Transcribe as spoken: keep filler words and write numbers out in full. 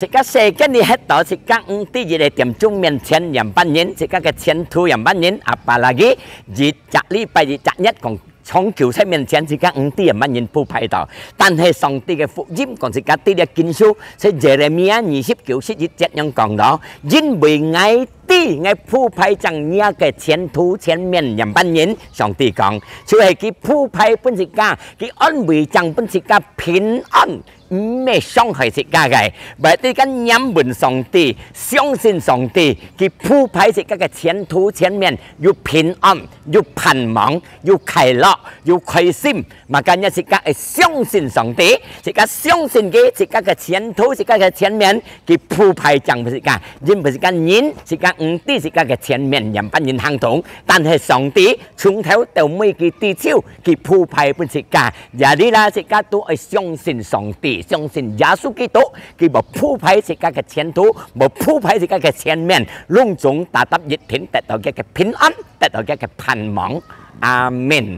自家世間裡歇到自家毋知一个點鐘面前仰般形，自家个前途仰般形，apalagi一隻禮拜一隻月講長久在面前，自家毋知仰般形鋪排到。但係上帝个福音講自家知了經書，在Yeremia二十九十一節樣講到：因為𠊎知𠊎鋪排正若个前途前面仰般形，上帝講，就係佢鋪排分自家，佢安排正分自家平安。 毋係傷害自家个，愛自家仰望上帝，相信上帝，佢鋪排自家个前途前面有平安，有盼望，有快樂，有開心。Makanya自家愛相信上帝，自家相信佢，自家个前途，自家个前面，佢鋪排正分自家，因為自家人，自家毋知自家个前面仰般形行動，但係上帝從頭到尾佢知就，佢鋪排分自家。 Jadilah自家都愛相信上帝，相信耶穌基督，佢無鋪排自家个前途，無鋪排自家个前面，攏總tetap一定得到佢个平安，得到佢个盼望。阿們。